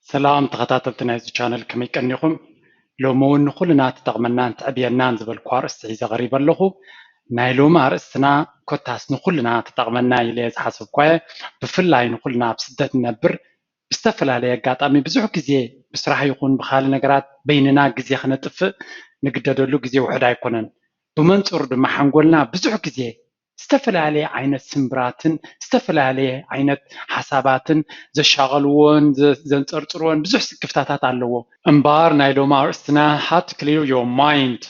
ሰላም ተኸታተልቲ ናይዚ ቻነል፣ ከመይ ቀኒኹም? ሎሚ እውን ንኹልና ትጠቕመናን ትዕብየናን ዝበልኩ ኣርእስቲ ሒዘ ቀሪበ ኣለኹ። ናይ ሎሚ ኣርእስትና ኮታስ ንኹልና ትጠቕመና ኢለ ዝሓሰብኳ እየ። ብፍላይ ንኹልና ኣብ ስደት ንነብር ብዝተፈላለየ ኣጋጣሚ ብዙሕ ግዜ ብስራሕ ይኹን ብኻልእ ነገራት በይንና ግዜ ክነጥፍእ ንግደደሉ ግዜ ውሑድ ኣይኮነን። ብመንፅሩ ድማ ሓንጎልና ብዙሕ ግዜ ዝተፈላለየ ዓይነት ስምብራትን ዝተፈላለየ ዓይነት ሓሳባትን ዘሻቐልዎን ዘንፀርፅርዎን ብዙሕ ስክፍታታት ኣለዎ። እምበኣር ናይ ሎሚ ኣርእስትና how to clear your mind፣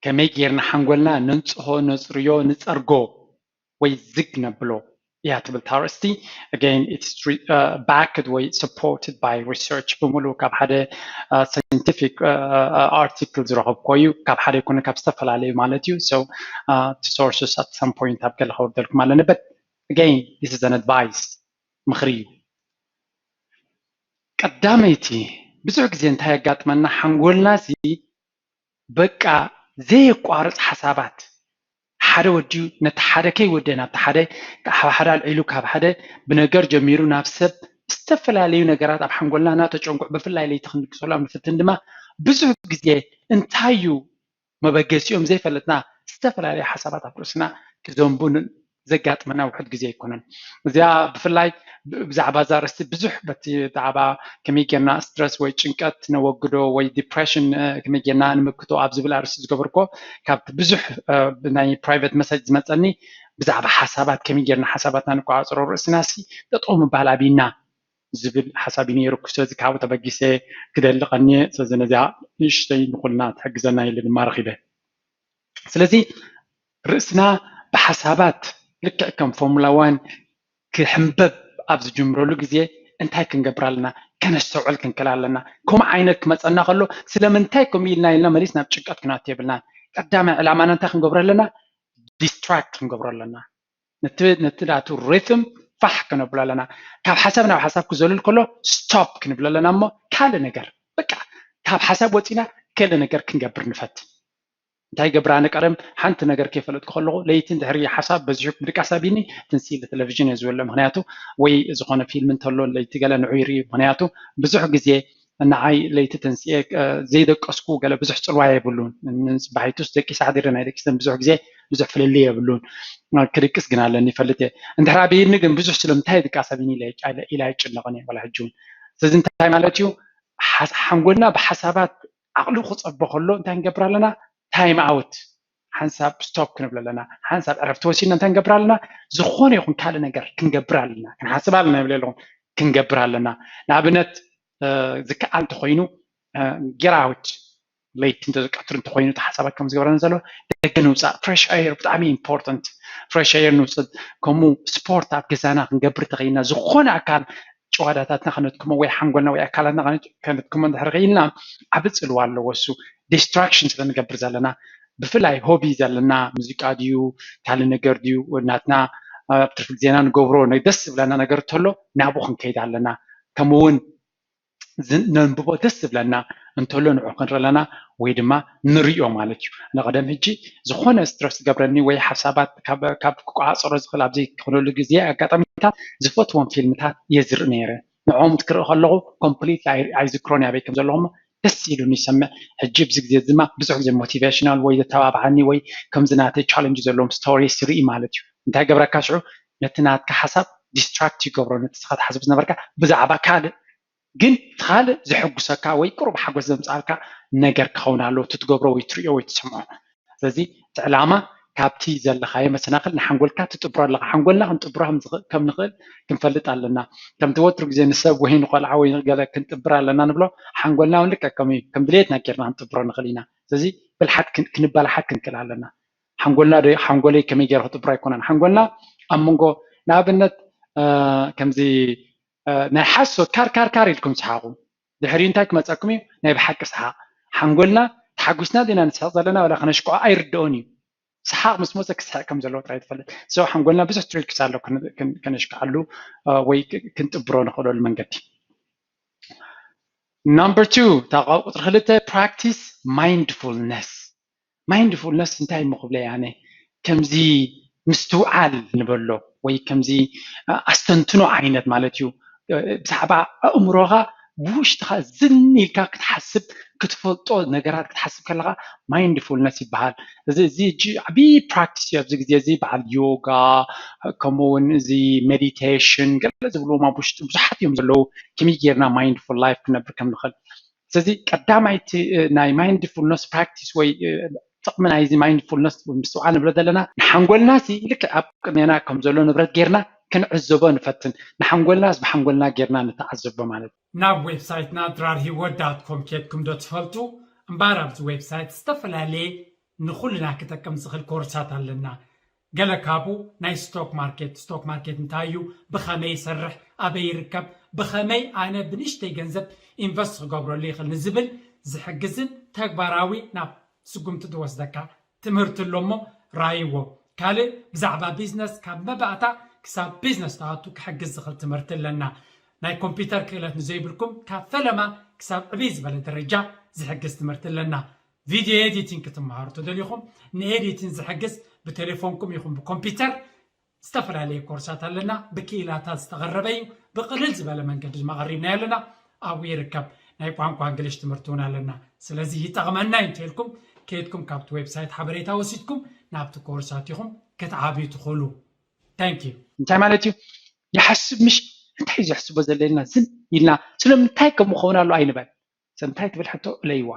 ከመይ ጌርና ሓንጎልና ነንፅሆ፣ ነፅርዮ፣ ንፀርጎ ወይ ዝግ ነብሎ እያ ትብል እታ ኣርእስቲ። Again, it's backed ወይ supported by research፣ ብምሉእ ካብ ሓደ scientific article ዝረኸብኮ እዩ። ካብ ሓደ ይኮነ፣ ካብ ዝተፈላለዩ ማለት እዩ። So sources at some point ኣብ ገለ ከውርደልኩም ኣለኒ። But again, this is an advice፣ ምኽሪ እዩ። ቀዳመይቲ፣ ብዙሕ ግዜ እንታይ የጋጥመና? ሓንጎልና ሲ በቃ ዘየቋርፅ ሓሳባት፣ ሓደ ወዲኡ ነቲ ሓደ ከይወደ ናብቲ ሓደ፣ ካብ ሓደ ኣልዒሉ ካብ ሓደ ብነገር ጀሚሩ ናብ ሰብ፣ ዝተፈላለዩ ነገራት ኣብ ሓንጎልና እናተጨንቁ፣ ብፍላይ ለይቲ ክንድቅሰሎም ንፍትን ድማ ብዙሕ ግዜ እንታይ እዩ መበገሲኦም ዘይፈለጥና ዝተፈላለዩ ሓሳባት ኣብ ርእስና ክዘንቡ ዘጋጥመና ውሑድ ግዜ ኣይኮነን። እዚኣ ብፍላይ ብዛዕባ እዛ ኣርእስቲ ብዙሕ በቲ ብዛዕባ ከመይ ጌርና ስትረስ ወይ ጭንቀት ነወግዶ ወይ ዲፕሬሽን ከመይ ጌርና ንምክቶ ኣብ ዝብል ኣርእስቲ ዝገበርኮ፣ ካብቲ ብዙሕ ናይ ፕራይቬት መሰጅ ዝመፀኒ ብዛዕባ ሓሳባት ከመይ ጌርና ሓሳባትና ንቆፃፀሮ ርእስና ሲ ጠጠው ምባል ኣብይና ዝብል ሓሳብ እዩ ነይሩ። ስለዚ ካብኡ ተበጊሰ ክደሊ ቀኒየ። ስለዚ ነዚኣ ንእሽተይ ንኹልና ትሕግዘና ኢለ ድማ ረኺበ። ስለዚ ርእስና ብሓሳባት ልክዕ ከም ፎርሙላ ዋን ክሕንበብ ኣብ ዝጅምረሉ ግዜ እንታይ ክንገብር ኣለና? ከነስተውዕል ክንክእል ኣለና። ከምኡ ዓይነት ክመፀና ከሎ ስለምንታይ ከምኡ ኢልና ኢልና መሊስ ናብ ጭንቀት ክንኣቱ የብልናን። ቀዳማይ ዕላማና እንታይ ክንገብሮ ኣለና? ዲስትራክት ክንገብሮ ኣለና። ነቲ ነቲ ናቱ ሪትም ፋሕ ክነብሎ ኣለና። ካብ ሓሳብ ናብ ሓሳብ ክዘልል ከሎ ስቶፕ ክንብሎ ኣለና። እሞ ካልእ ነገር በቃ ካብ ሓሳብ ወፂና ገለ ነገር ክንገብር ንፈትን። እንታይ ገብር? ኣነ ቀደም ሓንቲ ነገር ከይፈለጥኩ ከለኹ ለይቲ እንድሕሪ ሓሳብ በዚሑ ምድቃስ ኣቢኒ ትንስኢ ኢለ ቴሌቪዥን እየ ዝውልዕ። ምክንያቱ ወይ ዝኾነ ፊልም እንተሎ ለይቲ ገለ ንዑ ይርኢ። ምክንያቱ ብዙሕ ግዜ ንዓይ ለይቲ ተንስኤ ዘይደቀስኩ ገለ ብዙሕ ፅልዋ የብሉን። ንፅባሒቱስ ደቂሰ ሓዲረ ናይ ደቂሰን ብዙሕ ግዜ ብዙሕ ፍልልይ የብሉን። ክድቅስ ግን ኣለኒ ይፈልጥ እየ። እንድሕር ኣበይኒ ግን ብዙሕ ስለምንታይ ድቃስ ኣቢኒ ኢለ ኣይጭነቕን እየ ዋላ ሕጂ እውን። ስለዚ እንታይ ማለት እዩ? ሓንጎልና ብሓሳባት ዓቕሉ ክፀቦ ከሎ እንታይ ክንገብር ኣለና? ታይም ኣውት፣ ሓንሳብ ስቶፕ ክንብል ኣለና። ሓንሳብ ዕረፍቲ ወሲድና እንታይ ክንገብር ኣለና? ዝኾነ ይኹን ካልእ ነገር ክንገብር ኣለና። ክንሓስብ ኣለና ይብል ኣለኹ። ክንገብር ኣለና። ንኣብነት ዝከኣል እንተኮይኑ ጌራውት ለይቲ እንተዘቀትር እንተኮይኑ እቲ ሓሳባት ከም ዝገብረና ዘሎ ደገ ንውፃእ። ፍሬሽ ኤር ብጣዕሚ ኢምፖርታንት። ፍሬሽ ኤር ንውፅእ። ከምኡ ስፖርት ኣብ ገዛና ክንገብር ተኽኢልና ዝኾነ ኣካል ጨዋዳታትና ከነትክሞ ወይ ሓንጎልና ወይ ኣካላትና ከነትክሞ እንድሕር ክኢልና ዓቢ ፅልዋ ኣለዎ። እሱ ዲስትራክሽን ስለ ንገብር ዘለና ብፍላይ ሆቢ ዘለና ሙዚቃ ድዩ ካልእ ነገር ድዩ ናትና ኣብ ትርፊ ግዜና ንገብሮ ደስ ዝብለና ነገር እንተሎ ናብኡ ክንከይድ ኣለና። ከምኡ እውን ነንብቦ ደስ ዝብለና እንተሎ ንዑ ክንርኢ ኣለና ወይ ድማ ንሪኦ ማለት እዩ። ንቐደም ሕጂ ዝኾነ ስትረስ ዝገብረኒ ወይ ሓሳባት ካብ ክቆፃፀሮ ዝኽእል ኣብ ዘይክኽነሉ ግዜ ኣጋጣሚታት ዝፈትዎም ፊልምታት እየ ዝርኢ ነይረ። ንዕኦም ክርኢ ከለኹ ኮምፕሊት ኣይዝክሮን ኣበይ ከም ዘለኹ ደስ ኢሉኒ ይሰምዕ። ሕጂ ኣብዚ ግዜ ድማ ብዙሕ ግዜ ሞቲቬሽናል ወይ ዘተባብዓኒ ወይ ከምዚ ናተይ ቻለንጅ ዘለዎም ስቶሪስ ይርኢ ማለት እዩ። እንታይ ገብረካ ሽዑ ነቲ ናትካ ሓሳብ ዲስትራክት ይገብሮ። ነቲ ስኻ ትሓስብ ዝነበርካ ብዛዕባ ካልእ ግን እቲ ካልእ ዘሐጉሰካ ወይ ቁሩብ ሓጎስ ዘምፅኣልካ ነገር ክኸውን ኣለዎ እቲ ትገብሮ ወይ ትሪኦ ወይ ትሰምዖ። ስለዚ እቲ ዕላማ ካብቲ ዘለኻዮ መሰናኽል ንሓንጎልካ ትጥብሮ ኣለኻ። ሓንጎልና ክንጥብሮ ከም ንኽእል ክንፈልጥ ኣለና። ከምቲ ወትሩ ግዜ ንሰብ ወይ ንቆልዓ ወይ ገለ ክንጥብር ኣለና ንብሎ ሓንጎልና እውን ልክዕ ከምኡ እዩ። ከም ድሌትና ጌርና ክንጥብሮ ንኽእል ኢና። ስለዚ ብልሓት ክንበላሓት ክንክእል ኣለና። ሓንጎልና ዶ ሓንጎለይ ከመይ ገይረ ክጥብሮ ኣይኮነን። ሓንጎልና ኣብ መንጎ ንኣብነት ከምዚ ናይ ሓሶት ካር ካር ካር ኢልኩም ሰሓቑ። ድሕሪኡ እንታይ ክመፀኩም እዩ? ናይ ብሓቂ ሰሓቕ። ሓንጎልና ተሓጒስና ዲና ንስሕቕ ዘለና ዋላ ከነሽክዖ ኣይርድኦን እዩ። ሰሓቕ ምስ መፀ ክስሕቕ ከም ዘለዎ ጥራይ ትፈልጥ። So ሓንጎልና ብዙሕ ትሪክስ ኣሎ ከነሽክዓሉ ወይ ክንጥብሮ ንኽእለሉ መንገዲ። ናምበር ቱ፣ እታ ቁፅሪ ክልተ ፕራክቲስ ማይንድፉልነስ። ማይንድፉልነስ እንታይ እሞ ክብለይ ኣነ ከምዚ ምስትውዓል ንበሎ ወይ ከምዚ ኣስተንትኖ ዓይነት ማለት እዩ። ብዛዕባ ኣእምሮኻ ብውሽጥኻ ዝን ኢልካ ክትሓስብ ክትፈልጦ ነገራት ክትሓስብ ከለኻ mindfulness ይበሃል። እዚ እዚ ሕጂ ዓብዪ practice እዩ። ኣብዚ ግዜ እዚ በዓል ዮጋ ከምኡ እውን እዚ meditation ገለ ዝብልዎም ኣብ ውሽጢ ብዙሓት እዮም ዘለዉ። ከመይ ጌርና mindful life ክነብር ከም ንኽእል። ስለዚ ቀዳማይቲ ናይ mindfulness practice ወይ ጥቕሚ ናይዚ mindfulness ምስትውዓል ንብሎ ዘለና ንሓንጎልና ሲ ልክዕ ኣብ ቅድሜና ከም ዘሎ ንብረት ጌርና ክንዕዘቦ ንፈትን። ንሓንጎልናስ ብሓንጎልና ጌርና ንተዓዘቦ ማለት እዩ። ናብ ዌብሳይትና ድራር ሂወት ዳት ኮም ኬድኩም ዶ ትፈልጡ? እምበኣር ኣብዚ ዌብሳይት ዝተፈላለየ ንኹልና ክጠቅም ዝኽእል ኮርሳት ኣለና። ገለ ካብኡ ናይ ስቶክ ማርኬት፣ ስቶክ ማርኬት እንታይ እዩ፣ ብኸመይ ይሰርሕ፣ ኣበይ ይርከብ፣ ብኸመይ ኣነ ብንእሽተይ ገንዘብ ኢንቨስት ክገብረሉ ይኽእል ንዝብል ዝሕግዝን ተግባራዊ ናብ ስጉምቲ ዝወስደካ ትምህርቲ ኣሎ እሞ ራይዎ። ካልእ ብዛዕባ ቢዝነስ ካብ መባእታ ክሳብ ቢዝነስ ትኣቱ ክሕግዝ ዝኽእል ትምህርቲ ኣለና። ናይ ኮምፒውተር ክእለት ንዘይብልኩም ካብ ፈለማ ክሳብ ዕብይ ዝበለ ደረጃ ዝሕግዝ ትምህርቲ ኣለና። ቪድዮ ኤዲቲንግ ክትመሃሩ ተደሊኹም ንኤዲቲንግ ዝሕግዝ ብቴሌፎንኩም ይኹን ብኮምፒውተር ዝተፈላለየ ኮርሳት ኣለና። ብክኢላታት ዝተቐረበ እዩ። ብቕልል ዝበለ መንገዲ ድማ ቀሪብናዮ ኣለና። ኣብኡ ይርከብ። ናይ ቋንቋ እንግሊሽ ትምህርቲ እውን ኣለና። ስለዚ ይጠቕመና እዩ እንተልኩም ከይድኩም ካብቲ ዌብሳይት ሓበሬታ ወሲድኩም ናብቲ ኮርሳት ኢኹም ክትዓብዩ ትኽእሉ። Thank you። እንታይ ማለት እዩ? ይሓስብ ምሽ እንታይ እዩ ዘሕስቦ ዘለና ዝን ኢልና ስለምንታይ ከምኡ ክኸውን ኣሎ ኣይንበል። ስለምንታይ ትብል ሕቶ እለይዋ።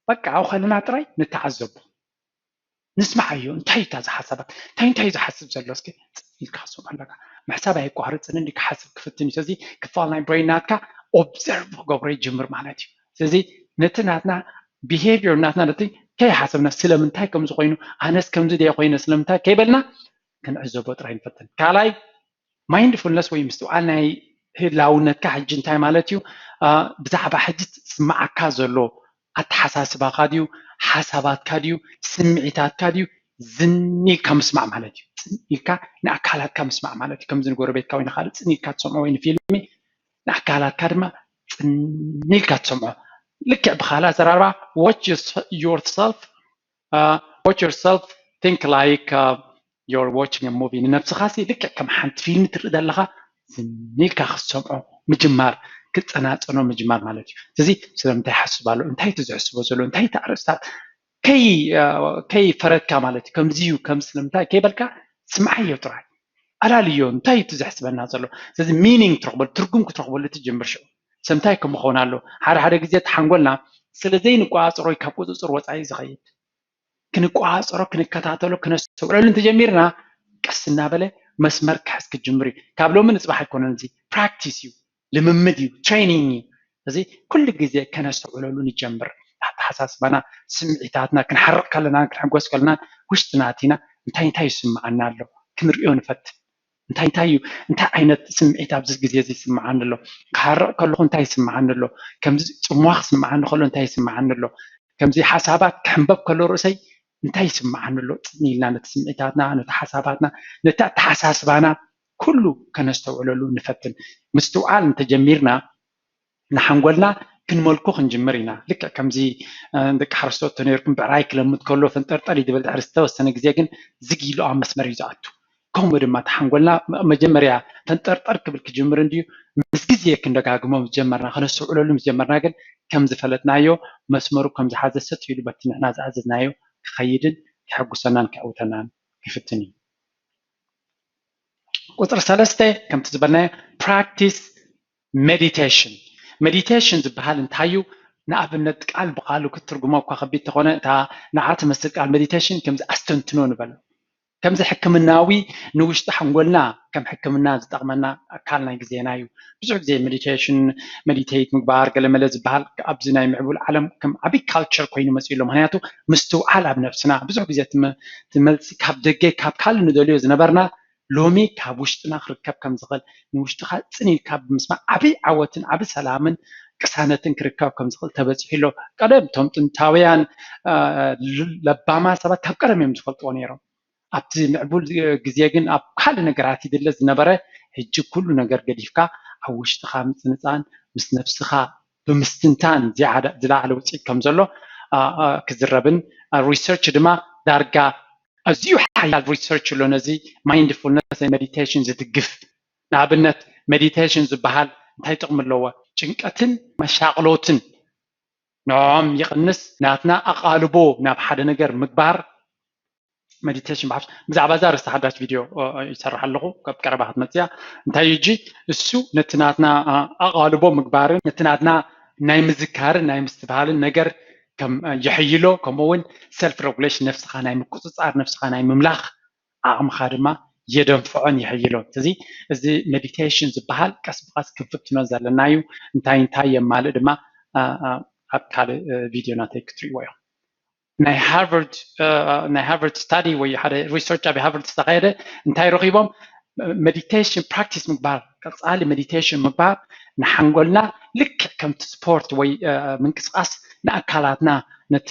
በቃ ኣብኡ ከለና ጥራይ ንተዓዘቦ። ንስምዓዮ እንታይ እታ ዝሓሳባት እንታይ እንታይ ዝሓስብ ዘሎ እስኪ ኢልካ ክስምዖ ኣለካ። ምሕሳብ ኣየቋርፅን እንዲ ክሓስብ ክፍትን እዩ። ስለዚ ክፋል ናይ ብሬን ናትካ ኦብዘርቭ ክገብሮ ይጅምር ማለት እዩ። ስለዚ ነቲ ናትና ቢሄቪየር ናትና ነቲ ከይሓሰብና ስለምንታይ ከምዚ ኮይኑ ኣነስ ከምዚ ድየ ኮይነ ስለምንታይ ከይበልና ክንዕዘቦ ጥራይ ንፈትን። ካልኣይ ማይንድፉልነስ ወይ ምስትውዓል ናይ ህላውነትካ ሕጂ እንታይ ማለት እዩ? ብዛዕባ ሕጂ ዝስምዓካ ዘሎ ኣተሓሳስባኻ ድዩ፣ ሓሳባትካ ድዩ፣ ስምዒታትካ ድዩ፣ ዝን ኢልካ ምስማዕ ማለት እዩ። ዝን ኢልካ ንኣካላትካ ምስማዕ ማለት እዩ። ከምዚ ንጎረቤትካ ወይ ንኻልእ ዝን ኢልካ ትሰምዖ ወይ ንፊልሚ ንኣካላትካ ድማ ዝን ኢልካ ትሰምዖ። ልክዕ ብኻልእ ኣዘራርባ watch yourself watch yourself think like you're watching a movie ንነብስኻ ሲ ልክዕ ከም ሓንቲ ፊልም ትርኢ ዘለኻ ዝን ኢልካ ክትሰምዖ ምጅማር ክትጸናጸኖ ምጅማር ማለት እዩ። ስለዚ ስለምንታይ ይሓስብ ኣሎ እንታይ እቲ ዝሕስቦ ዘሎ እንታይ እቲ ኣርእስታት ከይ ከይፈረድካ ማለት እዩ። ከምዚ እዩ ከም ስለምንታይ ከይበልካ ስምዓዮ ጥራይ ኣላልዮ እንታይ እዩ እቲ ዘሕስበና ዘሎ። ስለዚ ሚኒንግ ትረኽበሉ ትርጉም ክትረኽበሉ ትጅምር ሽዑ ስለምንታይ ከም ክኸውን ኣሎ ሓደ ሓደ ግዜ ተሓንጎልና ስለ ዘይንቆፃፀሮ ካብ ቁፅፅር ወፃኢ ዝኸይድ ክንቆፃፀሮ ክንከታተሎ ክነስተውዕለሉ እንተጀሚርና ቀስ እናበለ መስመር ክሕዝ ክጅምር እዩ። ካብ ሎሚ ንፅባሕ ኣይኮነን እዚ ፕራክቲስ እዩ ልምምድ እዩ ትሬኒንግ እዩ። እዚ ኩሉ ግዜ ከነስተውዕለሉ ንጀምር ኣተሓሳስባና ስምዒታትና ክንሓርቕ ከለና ክንሕጎስ ከለና ውሽጥና ኣቲና እንታይ እንታይ ይስምዓና ኣሎ ክንሪኦ ንፈትን እንታይ እንታይ እዩ እንታይ ዓይነት ስምዒት ኣብዚ ግዜ እዚ ይስምዓኒ ኣሎ ክሓርቕ ከለኹ እንታይ ይስምዓኒ ኣሎ ከምዚ ፅሟኽ ይስምዓኒ ከሎ እንታይ ይስምዓኒ ኣሎ ከምዚ ሓሳባት ክሕንበብ ከሎ ርእሰይ እንታይ ይስምዓኒ ኣሎ ፅን ኢልና ነቲ ስምዒታትና ነቲ ሓሳባትና ነቲ ኣተሓሳስባና ኩሉ ከነስተውዕለሉ ንፈትን ምስትውዓል እንተጀሚርና ንሓንጎልና ክንመልኮ ክንጅምር ኢና። ልክዕ ከምዚ ደቂ ሓረስቶት ተነርኩም ብዕራይ ክለምድ ከሎ ፈንጠርጠር እዩ ዝብል ድሕሪ ዝተወሰነ ግዜ ግን ዝግ ኢሉ ኣብ መስመር እዩ ዝኣቱ። ከምኡ ድማ እቲ ሓንጎልና መጀመርያ ፈንጠርጠር ክብል ክጅምር እንድዩ ምስ ግዜ ክንደጋግሞ ምስ ጀመርና ከነስተውዕለሉ ምስ ጀመርና ግን ከም ዝፈለጥናዮ መስመሩ ከም ዝሓዘ ሰጥ ኢሉ በቲ ንሕና ዝኣዘዝናዮ ክኸይድን ክሕጉሰናን ከዕውተናን ይፍትን እዩ። ቁፅሪ ሰለስተ ከምቲ ዝበልናዮ ፕራክቲስ ሜዲቴሽን ሜዲቴሽን ዝበሃል እንታይ እዩ? ንኣብነት ቃል ብቃሉ ክትትርጉሞ እኳ ከቢድ ተኾነ እታ ንዓ ትመስል ቃል ሜዲቴሽን ከምዚ ኣስተንትኖ ንበሎ ከምዚ ሕክምናዊ ንውሽጢ ሓንጎልና ከም ሕክምና ዝጠቕመና ኣካል ናይ ግዜና እዩ። ብዙሕ ግዜ ሜዲቴሽን ሜዲቴት ምግባር ገለመለ ዝበሃል ኣብዚ ናይ ምዕቡል ዓለም ከም ዓብይ ካልቸር ኮይኑ መፅኡ ኣሎ። ምክንያቱ ምስትውዓል ኣብ ነብስና ብዙሕ ግዜ ትመልሲ ካብ ደገ ካብ ካልእ ንደልዮ ዝነበርና ሎሚ ካብ ውሽጥና ክርከብ ከም ዝኽእል ንውሽጥኻ ፅን ኢልካ ብምስማዕ ዓብይ ዓወትን ዓብይ ሰላምን ቅሳነትን ክርከብ ከም ዝኽእል ተበፂሑ ኣሎ። ቀደም እቶም ጥንታውያን ለባማ ሰባት ካብ ቀደም እዮም ዝፈልጥዎ ነይሮም። ኣብቲ ምዕቡል ግዜ ግን ኣብ ካልእ ነገራት ይድለ ዝነበረ ሕጂ ኩሉ ነገር ገዲፍካ ኣብ ውሽጥኻ ምፅንፃን ምስ ነብስኻ ብምስትንታን ዝለዓለ ውፅኢት ከም ዘሎ ክዝረብን ሪሰርች ድማ ዳርጋ ኣዝዩ ሓያል ሪሰርች ኣሎ ነዚ ማይንድፉልነስ ሜዲቴሽን ዝድግፍ። ንኣብነት ሜዲቴሽን ዝበሃል እንታይ ጥቕሚ ኣለዎ? ጭንቀትን መሻቕሎትን ንዕኦም ይቕንስ። ናትና ኣቓልቦ ናብ ሓደ ነገር ምግባር፣ ሜዲቴሽን ብሓፈሻ። ብዛዕባ እዛ ርእስቲ ሓዳሽ ቪድዮ ይሰርሕ ኣለኹ፣ ካብ ቀረባ ክትመፅያ። እንታይ እጂ እሱ ነቲ ናትና ኣቓልቦ ምግባርን ነቲ ናትና ናይ ምዝካርን ናይ ምስትብሃልን ነገር ከም የሕይሎ፣ ከምኡ እውን ሰልፍ ሬጉሌሽን፣ ነፍስኻ ናይ ምቁፅፃር፣ ነፍስኻ ናይ ምምላኽ ዓቕምኻ ድማ የደንፍዖን የሕይሎን። ስለዚ እዚ ሜዲቴሽን ዝበሃል ቀስ ብቐስ ክንፍትኖ ዘለና እዩ። እንታይ እንታይ የማልእ ድማ ኣብ ካልእ ቪድዮ ናተይ ክትሪእዎ እዮም። ናይ ሃርቨርድ ናይ ሃርቨርድ ስታዲ ወይ ሓደ ሪሰርች ኣብ ሃርቨርድ ዝተኻየደ እንታይ ረኺቦም? ሜዲቴሽን ፕራክቲስ ምግባር፣ ቀፃሊ ሜዲቴሽን ምግባር ንሓንጎልና ልክዕ ከምቲ ስፖርት ወይ ምንቅስቃስ ንኣካላትና፣ ነቲ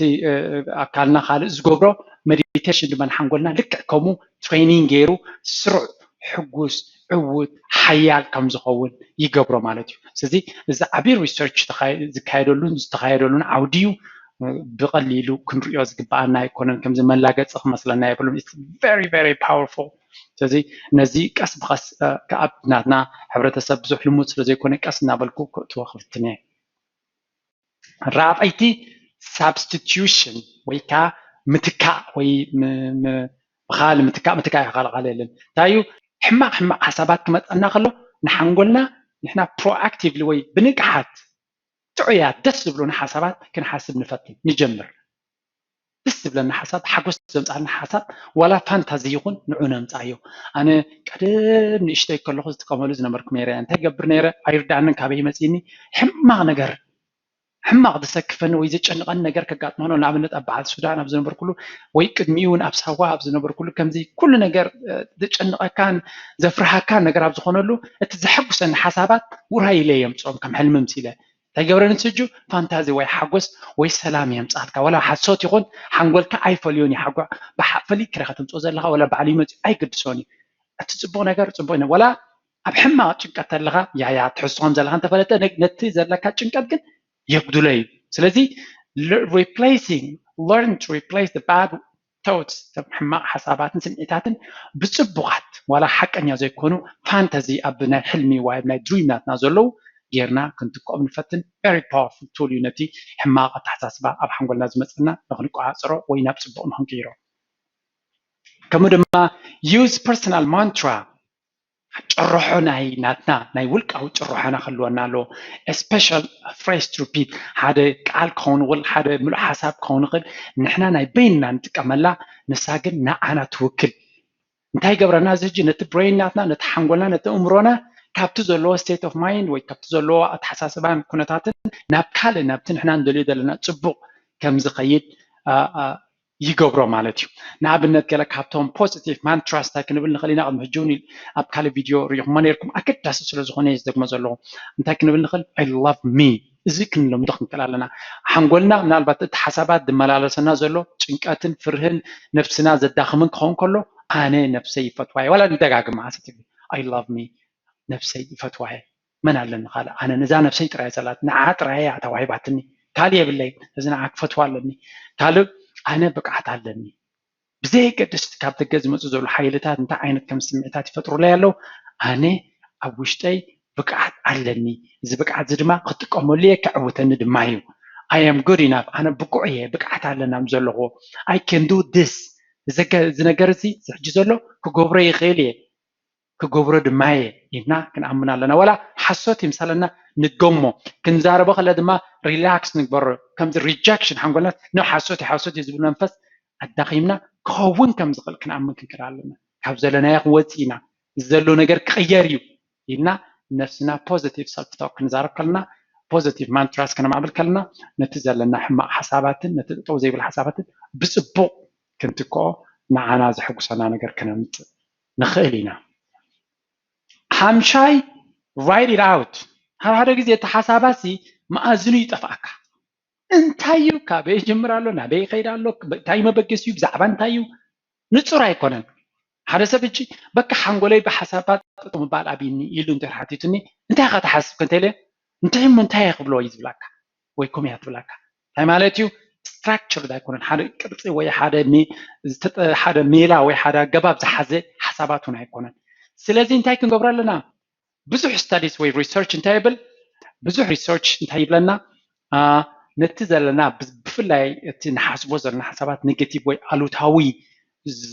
ኣካልና ካልእ ዝገብሮ፣ ሜዲቴሽን ድማ ንሓንጎልና ልክዕ ከምኡ ትሬኒንግ ገይሩ ስሩዕ፣ ሕጉስ፣ ዕዉት፣ ሓያል ከም ዝኸውን ይገብሮ ማለት እዩ። ስለዚ እዚ ዓብዪ ሪሰርች ዝካየደሉን ዝተኻየደሉን ዓውዲ እዩ። ብቐሊሉ ክንሪኦ ዝግበኣና ኣይኮነን። ከምዚ መላገፂ ክመስለና የብሉን። It's very very powerful። ስለዚ ነዚ ቀስ ብቐስ ኣብ ናትና ሕብረተሰብ ብዙሕ ልሙድ ስለ ዘይኮነ ቀስ እናበልኩ ክእትዎ ክፍትን እየ። ራብዐይቲ ሳብስቲቱሽን ወይ ከዓ ምትካእ ወይ ብካል ምትካእ ምትካእ ይካል ቃል የለን። እንታይ እዩ? ሕማቕ ሕማቕ ሓሳባት ክመፀና ከሎ ንሓንጎልና ንሕና ፕሮኣክቲቭሊ ወይ ብንቅሓት ጥዑያት ደስ ዝብሉና ሓሳባት ክንሓስብ ንፈትን ንጀምር። ደስ ዝብለና ሓሳብ፣ ሓጎስ ዘምፃልና ሓሳብ፣ ዋላ ፋንታዚ ይኹን ንዑ ነምፃዮ። ኣነ ቀደም ንእሽተይ ከለኹ ዝጥቀመሉ ዝነበርኩ ነይረ። እንታይ ገብር ነይረ ኣይርዳእንን፣ ካበይ መፂኒ? ሕማቕ ነገር፣ ሕማቕ ዘሰክፈኒ ወይ ዘጨንቐኒ ነገር ከጋጥመ ከሎ፣ ንኣብነት ኣብ በዓል ሱዳን ኣብ ዝነበርኩሉ ወይ ቅድሚኡ እውን ኣብ ሳዋ ኣብ ዝነበርኩሉ፣ ከምዚ ኩሉ ነገር ዘጨንቐካን ዘፍርሃካን ነገር ኣብ ዝኾነሉ፣ እቲ ዘሐጉሰኒ ሓሳባት ውራይ ኢለ የምፅኦም ከም ሕልሚ ምሲለ። እንታይ ገብረኒ ስጁ? ፋንታዚ ወይ ሓጎስ ወይ ሰላም የምፃልካ። ዋላ ሓሶት ይኹን ሓንጎልካ ኣይፈልዮን እዩ። ሓጎ ብሓፈሊ ክረ ከተምፅኦ ዘለካ ዋላ ባዕሉ ይመፅኡ ኣይግድሶን እዩ። እቲ ፅቡቕ ነገር ፅቡቕ እዩ። ዋላ ኣብ ሕማቕ ጭንቀት ተለካ ያያ ትሕሱ ከም ዘለካ እንተፈለጠ ነቲ ዘለካ ጭንቀት ግን የጉድሎ እዩ። ስለዚ replacing learn to replace the bad thoughts፣ ሕማቕ ሓሳባትን ስምዒታትን ብፅቡቓት ዋላ ሓቀኛ ዘይኮኑ ፋንታዚ ኣብ ናይ ሕልሚ ወይ ኣብ ናይ ድሪም ናትና ዘለዉ ጌርና ክንትክኦም ንፈትን። Very powerful tool እዩ ነቲ ሕማቕ ኣተሓሳስባ ኣብ ሓንጎልና ዝመፀና ንክንቆፃፀሮ ወይ ናብ ፅቡቕ ንክንቅይሮ። ከምኡ ድማ use personal mantra፣ ጭርሖ ናይ ናትና ናይ ውልቃዊ ጭርሖና ክህልወና ኣለዎ። Special phrase to repeat፣ ሓደ ቃል ክኸውን ይኽእል፣ ሓደ ምሉእ ሓሳብ ክኸውን ይኽእል። ንሕና ናይ በይንና ንጥቀመላ፣ ንሳ ግን ንዓና ትውክል። እንታይ ይገብረና እዚ ሕጂ? ነቲ ብሬን ናትና፣ ነቲ ሓንጎልና፣ ነቲ እምሮና ካብቲ ዘለዎ state of mind ወይ ካብቲ ዘለዎ ኣተሓሳስባን ኩነታትን ናብ ካልእ፣ ናብቲ ንሕና ንደልዮ ዘለና ፅቡቕ ከም ዝኸይድ ይገብሮ ማለት እዩ። ንኣብነት ገለ ካብቶም ፖዚቲቭ ማንትራስ እንታይ ክንብል ንኽእል ኢና? ቅድሚ ሕጂ እውን ኣብ ካልእ ቪድዮ ሪኢኹሞ ነይርኩም፣ ኣገዳሲ ስለ ዝኾነ እየ ዝደግሞ ዘለኹ። እንታይ ክንብል ንኽእል? I love me። እዚ ክንለምዶ ክንክእል ኣለና። ሓንጎልና ምናልባት እቲ ሓሳባት ዝመላለሰና ዘሎ ጭንቀትን ፍርህን ነብስና ዘዳኽምን ክኸውን ከሎ ኣነ ነብሰይ ይፈትዋ እየ። ዋላ ንደጋግማ ኣሰ I love me፣ ነብሰይ ይፈትዋ እየ። መን ኣለኒ ካልእ? ኣነ ነዛ ነብሰይ ጥራይ ዘላት፣ ንዓ ጥራይ እያ ተዋሂባትኒ፣ ካልእ የብለይ። እዚ ንዓ ክፈትዋ ኣለኒ። ካልእ ኣነ ብቕዓት ኣለኒ። ብዘየገድስ ካብ ደገ ዝመፁ ዘለዉ ሓይልታት እንታይ ዓይነት ከም ስምዒታት ይፈጥሩለይ ኣለዉ፣ ኣነ ኣብ ውሽጠይ ብቕዓት ኣለኒ። እዚ ብቕዓት እዚ ድማ ክጥቀመሉ እየ፣ ከዕውተኒ ድማ እዩ። I am good enough፣ ኣነ ብቁዕ እየ፣ ብቕዓት ኣለና ምስ ዘለኹዎ። I can do this፣ እዚ ነገር እዚ ሕጂ ዘሎ ክገብሮ ይኽእል እየ። ክገብሮ ድማ እየ ኢልና ክንኣምን ኣለና። ዋላ ሓሶት ይምሰለና ንገሞ፣ ክንዛረቦ ከለ ድማ ሪላክስ ንግበሮ። ከምዚ ሪጀክሽን ሓንጎልና ን ሓሶት እዩ፣ ሓሶት እዩ ዝብል መንፈስ ኣዳኺምና ክኸውን ከም ዝኽእል ክንኣምን ክንክእል ኣለና። ካብ ዘለናዮ ክወፅእ ኢና፣ ዘሎ ነገር ክቕየር እዩ ኢልና ነፍስና ፖዚቲቭ ሰልፍ ቶክ ክንዛረብ ከለና፣ ፖዚቲቭ ማንትራስ ከነማዕብል ከለና፣ ነቲ ዘለና ሕማቕ ሓሳባትን ነቲ ጠጠው ዘይብል ሓሳባትን ብፅቡቕ ክንትክኦ፣ ንዓና ዘሐጉሰና ነገር ከነምፅእ ንኽእል ኢና። ሓምሻይ write it out። ሓደ ሓደ ግዜ እቲ ሓሳባሲ መኣዝኑ ይጠፍኣካ። እንታይ እዩ? ካበይ ይጅምር ኣሎ? ናበይ ይኸይድ ኣሎ? እንታይ መበገሲኡ? ብዛዕባ እንታይ እዩ? ንጹር ኣይኮነን። ሓደ ሰብ እጂ በቃ ሓንጎለይ ብሓሳባት ጠጠው ምባል ኣብይኒ ኢሉ እንተ ሓቲቱኒ እንታይ ኢኻ ትሓስብ እንተኢለ እንታይ እሞ እንታይ እየ ክብሎ እዩ ዝብላካ ወይ ኮም እያ ትብላካ። እንታይ ማለት እዩ? ስትራክቸርድ ኣይኮነን። ሓደ ቅርፂ ወይ ሓደ ሜላ ወይ ሓደ ኣገባብ ዝሓዘ ሓሳባት እውን ኣይኮነን። ስለዚ እንታይ ክንገብሮ ኣለና? ብዙሕ ስታዲስ ወይ ሪሰርች እንታይ ይብል? ብዙሕ research እንታይ ይብለና? ነቲ ዘለና ብፍላይ እቲ ንሓስቦ ዘለና ሓሳባት negative ወይ ኣሉታዊ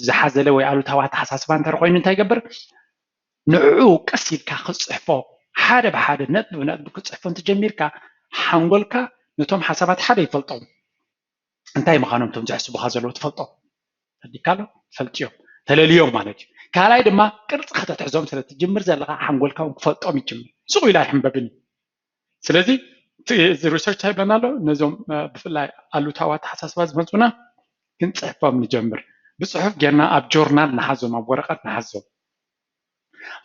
ዝሓዘለ ወይ ኣሉታዊ ኣተሓሳስባ እንተር ኮይኑ እንታይ ይገብር? ንዕኡ ቀስ ኢልካ ክፅሕፎ፣ ሓደ ብሓደ ነጥቢ ብነጥቢ ክትፅሕፎ እንትጀሚርካ ሓንጎልካ ነቶም ሓሳባት ሓደ ይፈልጦም። እንታይ ምዃኖም እቶም ዘሕስቡኻ ዘለዉ ትፈልጦም። ፈዲካ ኣሎ ፈልጥዮም ተለልዮም ማለት እዩ። ካልኣይ ድማ ቅርፂ ከተትሕዞም ስለ ትጅምር ዘለካ ሓንጎልካ እውን ክፈልጦም ይጅምር። ስቕ ኢሉ ኣይሕንበብን እዩ። ስለዚ እዚ research እንታይ ይብለና ኣሎ? ነዞም ብፍላይ ኣሉታዊ ኣተሓሳስባ ዝመፁና ክንፅሕፎም ንጀምር። ብፅሑፍ ጌርና ኣብ ጆርናል ንሓዞም፣ ኣብ ወረቐት ንሓዞም።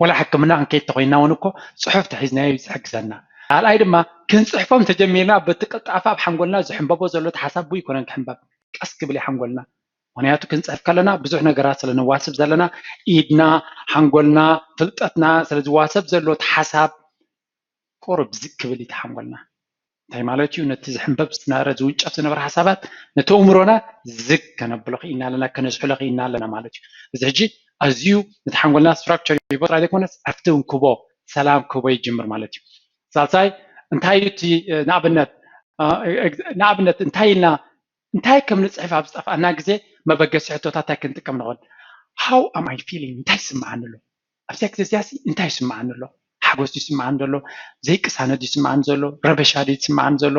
ወላ ሕክምና ክንከይድ ተኮይንና እውን እኮ ፅሑፍ ተሒዝናዮ እዩ ዝሕግዘና። ካልኣይ ድማ ክንፅሕፎም ተጀሚርና በቲ ቅልጣፈ ኣብ ሓንጎልና ዝሕንበቦ ዘሎ ሓሳብ ብኡ ይኮነን ክሕንበብ፣ ቀስ ክብል እዩ ሓንጎልና። ምክንያቱ ክንፅሕፍ ከለና ብዙሕ ነገራት ስለ ነዋስብ ዘለና ኢድና፣ ሓንጎልና፣ ፍልጠትና ስለ ዝዋሰብ ዘሎ ሓሳብ ቁሩብ ዝግ ክብል እዩ ሓንጎልና። እንታይ ማለት እዩ? ነቲ ዝሕንበብ ዝነበረ ዝውንጨፍ ዝነበረ ሓሳባት ነቲ ኣእምሮና ዝግ ከነብሎ ክኢልና ኣለና፣ ከነዝሕሎ ክኢልና ኣለና ማለት እዩ። እዚ ሕጂ ኣዝዩ ነቲ ሓንጎልና structure ይቦ ጥራይ ዘይኮነስ ዕርፍቲ እውን ክቦ ሰላም ክቦ ይጅምር ማለት እዩ። ሳልሳይ እንታይ እዩ እቲ ንኣብነት ንኣብነት እንታይ ኢልና እንታይ ከም ንፅሕፍ ኣብ ዝጠፍኣና ግዜ መበገሲ ሕቶታት እንታይ ክንጥቀም ንኽእል? How am I feeling? እንታይ ይስምዓኒ ኣሎ? ኣብዚኣ ግዜ እዚኣ እንታይ ይስምዓኒ ኣሎ? ሓጎስ ይስምዓኒ ዘሎ? ዘይቅሳነት ይስምዓኒ ዘሎ? ረበሻ ይስምዓኒ ዘሎ?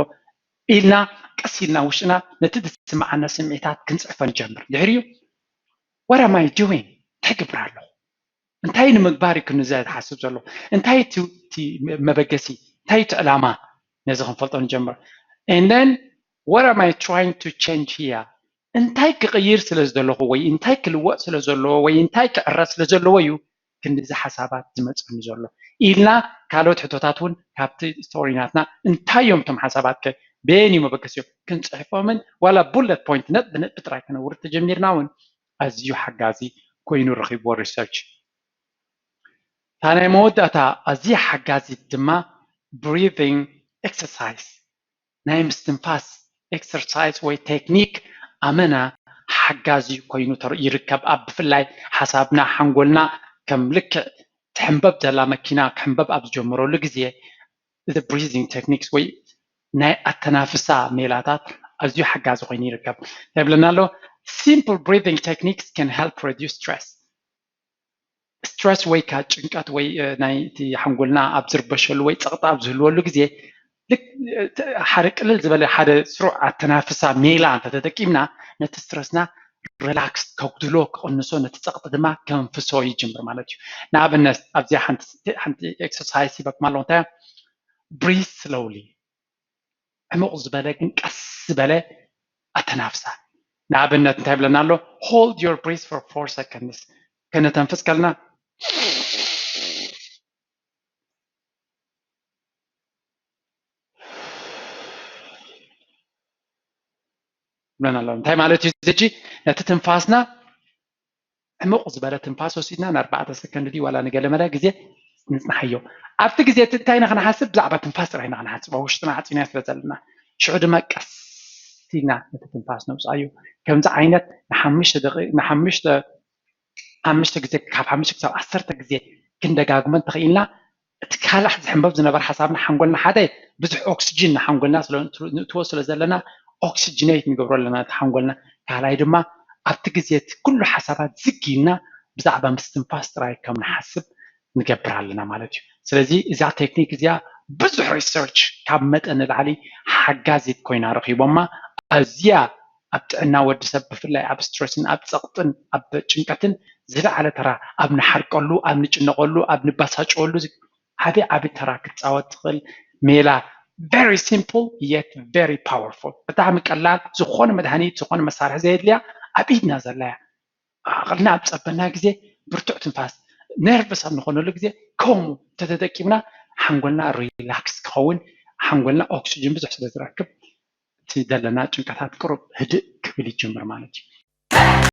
ኢልና ቀስ ኢልና ውሽጥና ነቲ ዝስምዓና ስምዒታት ክንፅሕፎ ንጀምር። ድሕሪኡ what am I doing? እንታይ ይገብር ኣለኹ? እንታይ ንምግባር እዩ ክንዛ ዝሓስብ ዘሎ? እንታይ እቲ መበገሲ? እንታይ እቲ ዕላማ? ነዚ ክንፈልጦ ንጀምር። And then what am I trying to change here? እንታይ ክቕይር ስለ ዝደለኹ ወይ እንታይ ክልወጥ ስለ ዘለዎ ወይ እንታይ ክዕረ ስለ ዘለዎ እዩ ክንዲ እዚ ሓሳባት ዝመፀኒ ዘሎ ኢልና ካልኦት ሕቶታት እውን ካብቲ ስቶሪ ናትና እንታይ እዮም እቶም ሓሳባት ከ በየን እዩ መበገሲኦም ክንፅሕፎምን ዋላ bullet point ነጥቢ ነጥቢ ጥራይ ከነውርድ ተጀሚርና እውን ኣዝዩ ሓጋዚ ኮይኑ ረኺብዎ research። እታ ናይ መወዳእታ ኣዝያ ሓጋዚት ድማ breathing exercise ናይ ምስትንፋስ exercise ወይ ቴክኒክ ኣመና ሓጋዚ ኮይኑ ይርከብ። ኣብ ብፍላይ ሓሳብና ሓንጎልና ከም ልክዕ ትሕንበብ ዘላ መኪና ክሕንበብ ኣብ ዝጀምረሉ ግዜ እዚ breathing techniques ወይ ናይ ኣተናፍሳ ሜላታት ኣዝዩ ሓጋዚ ኮይኑ ይርከብ። እንታይ ይብለና ኣሎ? Simple breathing techniques can help reduce stress። ስትረስ ወይ ከዓ ጭንቀት ወይ ናይ እቲ ሓንጎልና ኣብ ዝርበሸሉ ወይ ፀቕጢ ኣብ ዝህልወሉ ግዜ ሓደ ቅልል ዝበለ ሓደ ስሩዕ ኣተናፍሳ ሜላ እንተተጠቂምና ነቲ ስትረስና ሪላክስ ከጉድሎ ክቕንሶ ነቲ ፀቕጢ ድማ ከንፍሶ ይጅምር ማለት እዩ። ንኣብነት ኣብዚኣ ሓንቲ exercise ሂበኩም ኣለኹ እንታይ breathe slowly ዕሙቕ ዝበለ ግን ቀስ ዝበለ ኣተናፍሳ። ንኣብነት እንታይ ይብለና ኣሎ? Hold your breath for four seconds። ከነተንፍስ ከለና ይብለና ኣሎ። እንታይ ማለት እዩ? እዚ ነቲ ትንፋስና ዕሙቕ ዝበለ ትንፋስ ወሲድና ንኣርባዕተ ሰከንድ ድዩ ዋላ ንገለመለ ግዜ ንፅንሓዮ። ኣብቲ ግዜ እቲ እንታይ ኢና ክንሓስብ? ብዛዕባ ትንፋስ ጥራይ ኢና ክንሓስብ፣ ኣብ ውሽጥና ዓፂና ስለ ዘለና። ሽዑ ድማ ቀስ ኢልና ነቲ ትንፋስ ነውፅኣዮ። ከምዚ ዓይነት ንሓሙሽተ ደቂ ንሓሙሽተ ሓሙሽተ ግዜ ካብ ሓሙሽተ ክሳብ ዓሰርተ ግዜ ክንደጋግሞ እንተኽኢልና እቲ ካልሕ ዝሕንበብ ዝነበረ ሓሳብና ሓንጎልና ሓደ ብዙሕ ኦክስጅን ንሓንጎልና ንእትዎ ስለ ዘለና ኦክስጅኔት ንገብሮ ኣለና እቲ ሓንጎልና። ካልኣይ ድማ ኣብቲ ግዜ እቲ ኩሉ ሓሳባት ዝግ ኢልና ብዛዕባ ምስትንፋስ ጥራይ ከም ንሓስብ ንገብር ኣለና ማለት እዩ። ስለዚ እዛ ቴክኒክ እዚኣ ብዙሕ ሪሰርች ካብ መጠን ንላዕሊ ሓጋዚት ኮይና ረኺቦማ። ኣዝያ ኣብ ጥዕና ወዲ ሰብ ብፍላይ ኣብ ስትረስን ኣብ ፀቕጥን ኣብ ጭንቀትን ዝለዓለ ተራ ኣብ ንሓርቀሉ ኣብ ንጭነቐሉ ኣብ ንባሳጨወሉ ዓቢ ዓቢ ተራ ክትፃወት ትኽእል ሜላ very simple yet very powerful ብጣዕሚ ቀላል ዝኾነ መድሃኒት ዝኾነ መሳርሒ ዘየድልያ ኣብ ኢድና ዘላ እያ። ዓቕልና ኣብ ፀበና ግዜ ብርቱዕ ትንፋስ ነርቨስ ኣብ ንኾነሉ ግዜ ከምኡ እንተተጠቂምና ሓንጎልና ሪላክስ ክኸውን ሓንጎልና ኦክስጅን ብዙሕ ስለ ዝረክብ እቲ ዘለና ጭንቀታት ቅሩብ ህድእ ክብል ይጅምር ማለት እዩ።